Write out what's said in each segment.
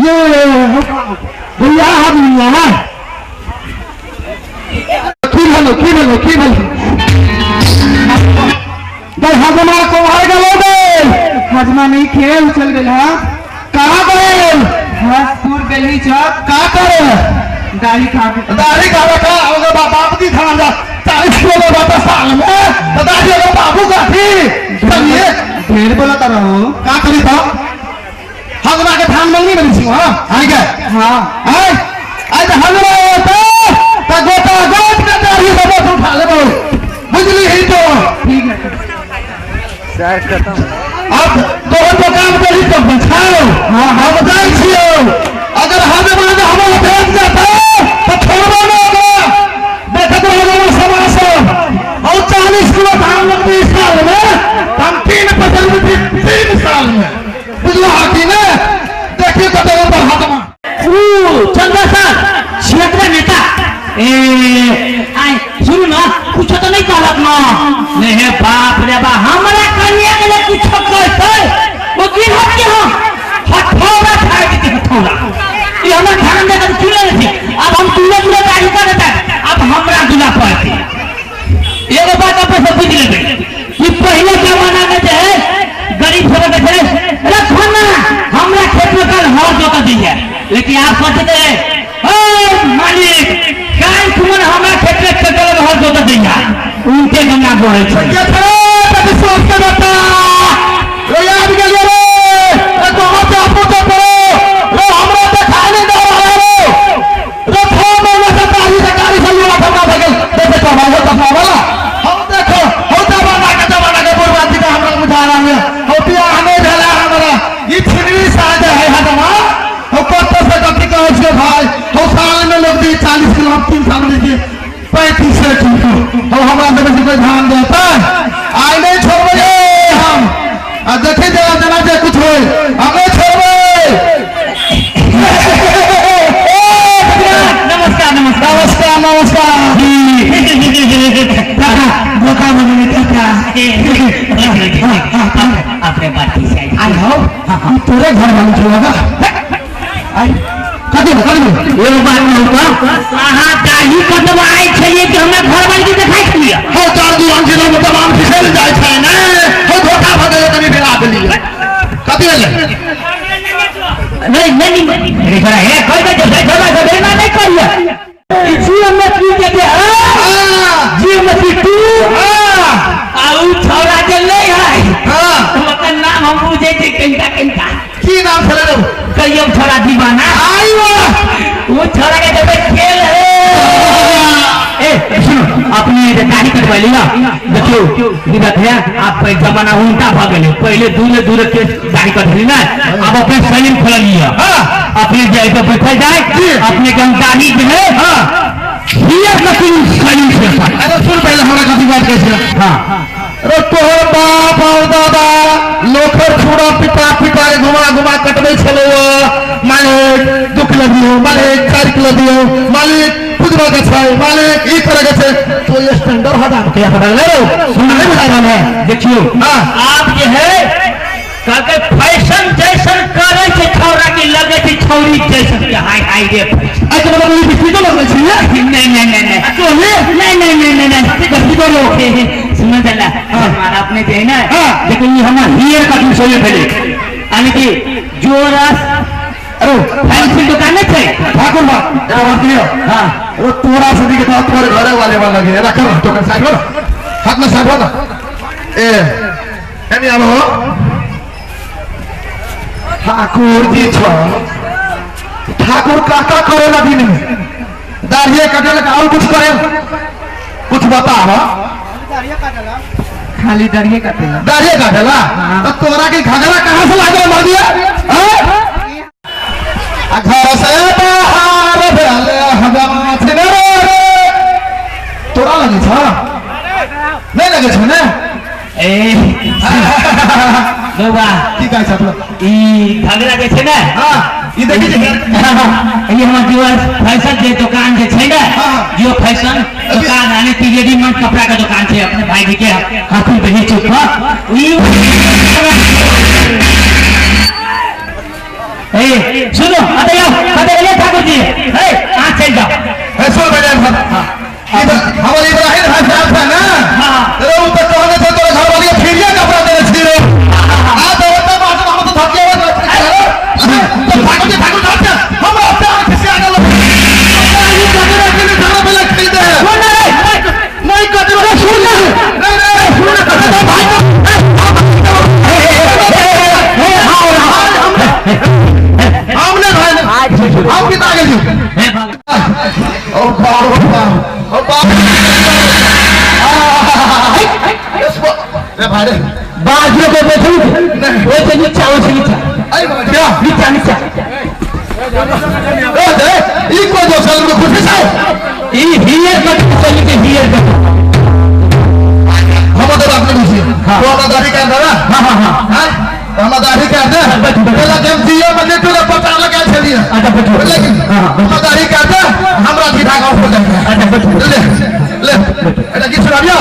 ये भैया हम यहाँ की भेलो की भेलो की भेलो गई हजमा कोहर गेलो गई हजमा नहीं खेल चल गेल हा कहाँ गए हसपुर गली चौक का करे दाढ़ी खा के दाढ़ी खावे का होगा बाप की खाना जा 40 किलो में बाबा साल में तो दाढ़ी होगा बाबू का थी चलिए ढेर बोला रहो का करी तो हजमा के धान मंगनी बनी छी हां आई गए हाँ आय आय तो हजमा तो त गोटा गोट के दाढ़ी बाबा तो उठा ले बुझली ही तो ठीक है अब तोहर दुकान पर ही तो बचाओ हाँ, हाँ। हम जाइ छियो अगर हजमा के हमर भेज जाता तो छोड़बो ना ओकरा देखत रहो समाज सब और 40 किलो धान लगती इस साल में तो हम तीन फसल में 3 साल में बुझलो हा कि ने देखिए कते ऊपर हजमा ऊ चंद्र सर क्षेत्र नेता ए आय सुनू ना कुछ तो नहीं कहलक ना नहीं हे बाप रे बा हमरा कन्या के लिए कुछ कहते वो गिरहत के हम हथौड़ा खाए के हथौड़ा ये हमरा ध्यान दे कर चुने नहीं अब हम दूल्हा दूल्हा दाढ़ी कर देता अब हमरा दूल्हा पड़ते एगो बात अपने सब बुझ लेबै कि पहले जमाना में जे है गरीब सब के छै रखो ना हमरा खेत में कल हर जोत दिए लेकिन आप सोचते हैं ओ मालिक काल तुमन हमरा खेत में कल हर जोत दिया उनके गंगा बहे छै ये थोड़े विश्वास के बेटा रे याद गेलिए रे रे तोहर के आपो के पड़ो रे हमरा देखाय नहीं दे रहा रे रे 6 महीना से दाढ़ी से गाड़ी से लुआ ठोका भऽ गेल देखे तो हमारे चश्मा वाला हम देखो हो जमाना के बर्बादी का हमरा बुझा रहा है हो बियाह नहीं भेला हमरा ई छिनरी साज है हजमा हो कत से कथी कहै छियै भाई हो साल में लोग दी 40 किलो हम 3 साल में दी 35 किलो हो हमरा से बेसी कोई ध्यान देता आइ नहीं छोड़बै ये हम आ देखी जेना जेना जे कुछ होय हम नहीं छोड़बै। नमस्कार नमस्कार। नमस्कार नमस्कार। धोखा बने चाचा अपने पार्टी से आई हो हम तोरे घर वाले छोड़ेगा आई कथी कथी एगो बात कहू तो अहाँ दाढ़ी कटवाइ छलियै कि हमरा घर वाली के देखाइ छलियै? हो चार दुआन जिला में जबान फिसल जाइ छै ने हो धोखा भऽ गेलै तनी भेला देलियै कथी भेलै? नहीं नहीं नहीं थोड़ा हे कोई बात नहीं थोड़ा थोड़ा ना नहीं करिए जीव मछली के दे जीव मछली टू आ उ छौड़ा जे नहीं है ओकर नाम हम बुझे छी कनिका कनिका। की नाम छलै रे? कहियो छौड़ा दीवाना। आई वाह। वो छौड़ा के जब खेल है ए सुनो अपने जे दाढ़ी कटवा लिया देखियो दिक्कत है आप जमाना उल्टा भऽ गेलै पहिले दूरे दूरे के दाढ़ी कटली ना अब अपने सैलून खोल लिया अपने जाए पे बैठल जाए अपने के हम दाढ़ी जे है here machine salon से। अरे सुन पहले हमरा कथी बात कहै छै। अरे तोहर बाप और दादा लोखर छुड़ा पिटा पिटा के घुमा घुमा कटबै छलौ मालिक 2 किलो दियौ मालिक 4 किलो दियौ मालिक पुजबा के छै मालिक ई करे के छै तो ये स्टैंडर्ड हटा के पता ले रो सुन नहीं बुझा रहल है। देखियो आप जे है कहके फैशन जैसन करे छै छौड़ा की लगे छै छौरी जैसन के हाय हाय रे फैशन। अच्छा मतलब ई बिस्किट तो लगै छै? नहीं नहीं नहीं नहीं नहीं नहीं नहीं नहीं नहीं कथी करो सुनो जरा हमारा अपने जे है ना देखो ये हमार हेयर कटिंग सोले भेले यानी कि जोरस अरे फैंसी दुकान नहीं छै। ठाकुर बा एगो बात कहियो? अरे तोरा से के तो तोरे घरे वाले वाला लगे रख तो कर साइड हो हाथ में साइड हो ना ए एनी आबो ठाकुर जी छ ठाकुर काका करे ला दिन में दाढ़िए कटे लगा और कुछ करे कुछ बतावा। खाली दाढ़िए काटेला। दाढ़िए काटेला तो तोरा के घगरा कहाँ से लागल मर दिया हैं? आ घर से बाहर भेले हजमा छिन रे रे तोरा लगे छ नहीं लगे छ ने? ए बौआ। की कहै छ तोरा? ई घगरा जे छै ने हाँ ई देखी छै। ई हमर जीवन फैशन के दुकान जे छै ने जियो फैशन दुकान यानी कि रेडीमेड कपड़ा के दुकान छै अपने भाई जी के हाथी बही चुप ई ए सुनो अरे आओ अरे ये ठाकुर जी ए आ चल जाओ। ए सुन बजाय हां हमर इब्राहिम भाई साहब था ना। हां। रे उ त कहने थे तोरा घर वाली के फिरिया कपड़ा देने छी रे। आ तो त बात हम तो थकिया हुआ तो ठाकुर जी ठाकुर साहब हम रास्ते में खिसिया गेल। ये कटे रखने में खाना पहले खरीदे है। सुन रे नहीं कटे रे सुन ले। नहीं नहीं सुन ले कटे तो भाई हमने भाई हम भी आ गेल। ओ बाप ओ बाप रे भाई रे बाजू को बैठू वो तो नीचा वो नीचा आई बाबा क्या नीचा नीचा ए दे ई को जो साल को खुशी छौ ई here cut चली के here cut हम तो बात नहीं खुशी तो हम दाढ़ी कर दे ना। हां हां हां हां हम दाढ़ी कर दे पहला जब जियो मने तो पता लगा छलिए। अच्छा बैठो। लेकिन हम दाढ़ी कर दे हमरा सीधा गांव हो जाएगा। अच्छा बैठो ले ले एटा की सुनाबियो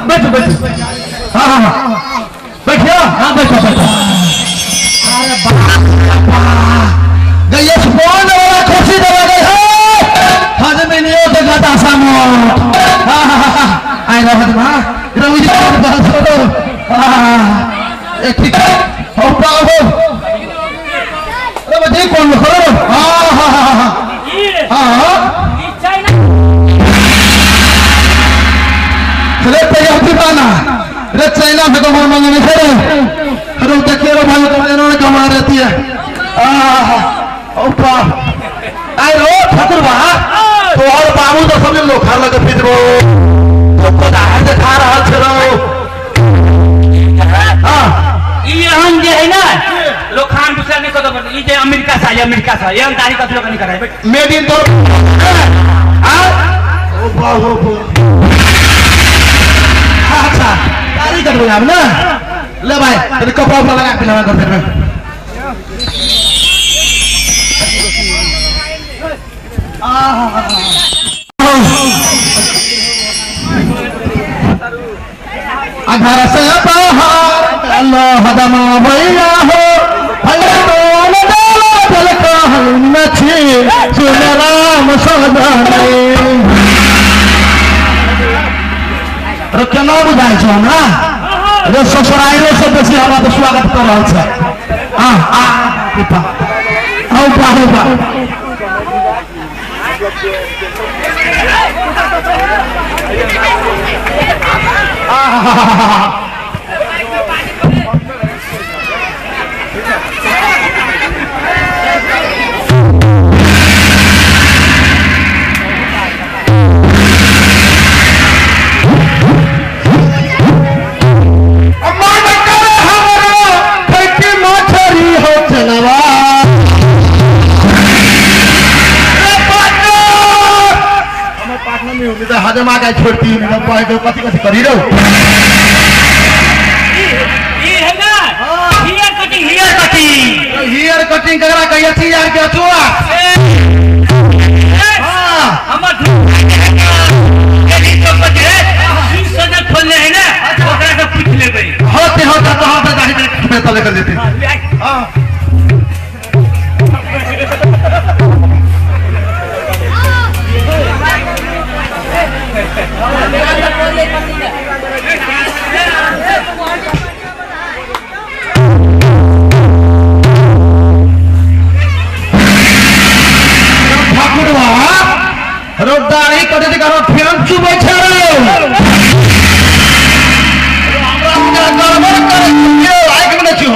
बैठो बैठो। हां हां हां बैठियो। हां बैठो बैठो। अरे बाप गई फोन वाला खुशी दवा गई है हां में नहीं तो गाता सामो। हां हां आई रहत मां रवि जी बात सुनो। हां ए ठीक हो पाओ रे बजे कौन हो। हां हां हां हां रे तैयार पाना रे चाइना से कमा मांगने से रे अरे देखिए रे भाई तो इन्होंने कमा रहती है। आह ओपा आई रो ठाकुर बा तोहर बाबू तो सब लोग खा लगे फिर तो दाहर देखा रहल छे रो। हां ई हम जे है ना लोखान दूसरा नहीं कदो ई जे अमेरिका से आया अमेरिका से ये हम दाढ़ी कतलो नहीं कराए मेड इन तो आ ओ बाबू अच्छा दाढ़ी कटबो आब ना ले भाई तनी कपड़ा उपड़ा लगा के लगा कर दे। घर से बाहर अल्लाह दमा भैया हो भैया तोल डालो जल कहन छी सुन राम सदने रे केना बुझाइ छौ हमरा रे ससुराइलो से बेसी हमरा तो स्वागत कर रहल छै। आ आ कृपा औ बाहु बा हजमा के छोड़ती कथी कथी करी रहो। ई है ना hair cutting hair cutting hair cutting ककरा कहिए छी यार के अछुआ। हां हमर दिल्ली चौक पर जे सजन खोलने है ना ओकरा से पूछ लेबै। होते होते तो हम तो दाढ़ी में तले कर देते। हां दाढ़ी कटे करो फेन चुबै छै रे हमरा गड़बड़ करै छियै आँखि में छियो।